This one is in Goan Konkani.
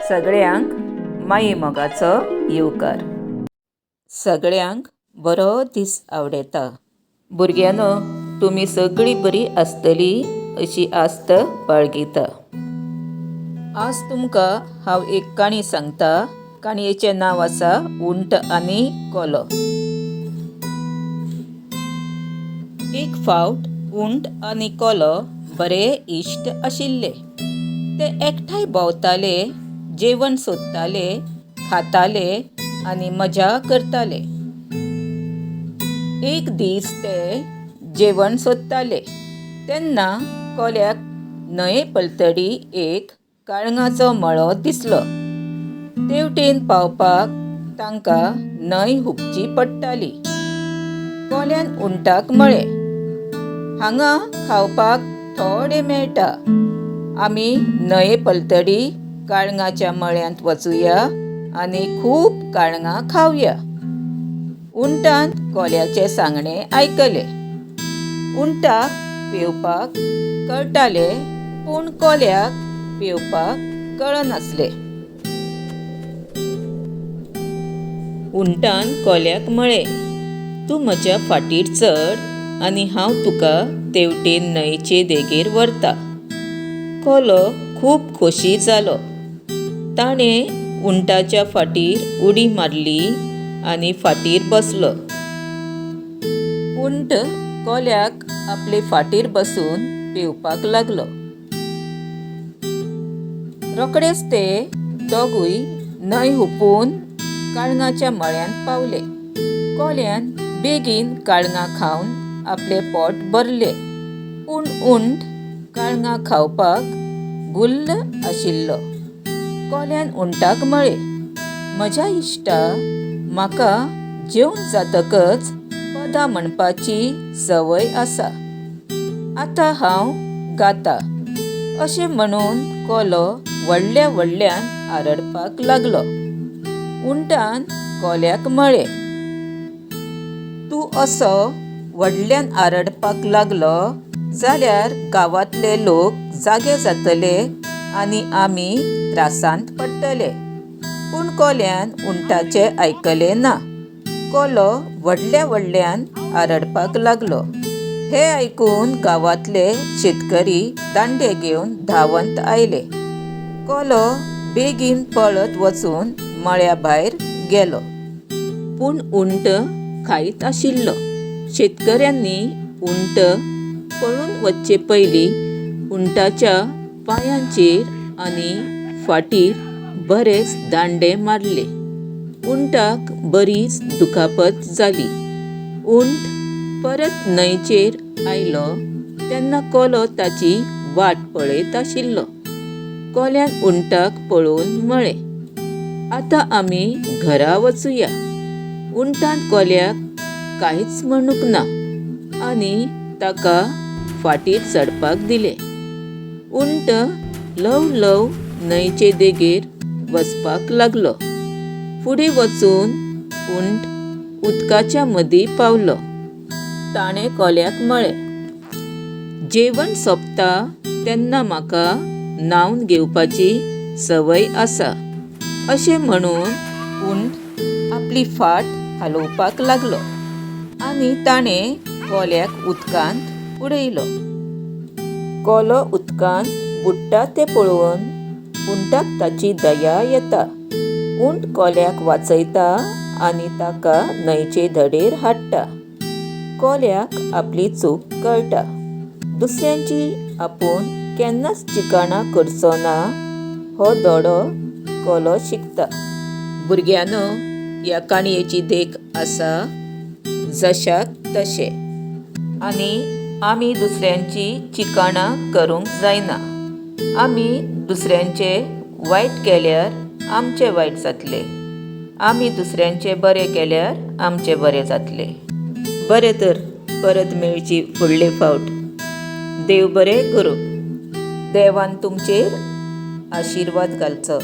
सगळ्यांक मायेमोगाचो येवकार. सगळ्यांक बरो दीस आंवडेता. भुरग्यांनो, तुमी सगळीं बरीं आसतलीं अशी आस्त बाळगिता. आज तुमकां हांव एक काणी सांगता. काणयेचें नांव आसा उंट आनी कोलो. एक फावट उंट आनी कोलो बरे इश्ट आशिल्ले. ते एकठांय भोंवताले, जेवण सोदताले, खाताले आनी मजा करताले. एक दीस ते जेवण सोदताले तेन्ना कोल्याक न्हंये पलतडी एक काळंगाचो मळो दिसलो. तेवटेन पावपाक तांकां न्हंय हुपची पडटाली. कोल्यान उंटाक म्हळें, हांगा खावपाक थोडें मेळटा. आमी न्हंये पलतडी काळंगाच्या मळ्यांत वचुया आनी खूब काळंगां खावया. उंटान कोल्याचें सांगणें आयकलें. उंटाक पेंवपाक कळटालें पूण कोल्याक पेंवपाक कळनासलें. उंटान कोल्याक म्हळें, तूं म्हज्या फाटीर चड आनी हांव तुका तेवटेन न्हंयचे देगेर व्हरता. कोलो खूब खोशी जालो. ताणें उंटाच्या फाटीर उडी मारली आनी फाटीर बसलो. उंट कोल्याक आपले फाटीर बसून पेंवपाक लागलो. रोखडेच ते दोगूय न्हंय हुपून काळंगाच्या मळ्यांत पावले. कोल्यान बेगीन काळंगां खावन आपलें पोट भरलें. पूण उंट काळंगां खावपाक गुल्ल आशिल्लो. कोल्यान उंटाक म्हळें, म्हज्या इश्टा, म्हाका जेवन जातकच पदां म्हणपाची संवय आसा. आतां हांव गाता. अशें म्हणून कोलो व्हडल्या व्हडल्यान आरडपाक लागलो. उंटान कोल्याक म्हळें, तूं असो व्हडल्यान आरडपाक लागलो जाल्यार गांवांतले लोक जागे जातले आनी आमी त्रासांत पडटले. पूण कोल्यान उंटाचें आयकलें ना. कोलो व्हडल्या व्हडल्यान आरडपाक लागलो. हें आयकून गांवांतले शेतकरी दांडे घेवन धांवत आयले. कोलो बेगीन पळत वचून मळ्या भायर गेलो. पूण उंट खायत आशिल्लो. शेतकऱ्यांनी उंट पळून वचचे पयलीं उंटाच्या पांयांचेर आनी फाटीर बरेच दांडे मारले. उंटाक बरीच दुखापत जाली. उंट परत न्हंयचेर आयलो तेन्ना कोलो ताची वाट पळयत आशिल्लो. कोल्यान उंटाक पळोवन म्हळें, आतां आमी घरा वचुया. उंटान कोल्याक कांयच म्हणूंक ना आनी ताका फाटीर चडपाक दिलें. उंट ल्हव ल्हव न्हंयचे देगेर वचपाक लागलो. फुडें वचून उंट उदकाच्या मदीं पावलो. ताणें कोल्याक म्हळें, जेवण सोंपता तेन्ना म्हाका न्हावन घेवपाची संवय आसा. अशें म्हणून उंट आपली फाट हालोवपाक लागलो आनी ताणें कोल्याक उदकांत उडयलो. कोलो उदकांत बुडटा तें पळोवन उंटाक ताची दया येता. उंट कोल्याक वाचयता आनी ताका न्हंयचे धडेर हाडटा. कोल्याक आपली चूक कळटा. दुसऱ्यांची आपूण केन्नाच चिकाणां करचो ना हो धडो कोलो शिकता. भुरग्यांनो, ह्या काणयेची देख आसा जशाक तशें. आनी आमी दुसऱ्यांची चिकाणां करूंक जायना. आमी दुसऱ्यांचें वायट केल्यार आमचें वायट जातलें. आमी दुसऱ्यांचें बरें केल्यार आमचें बरें जातलें. बरें तर, परत मेळची फुडले फावट. देव बरें करूं. देवान तुमचेर आशिर्वाद घालचो.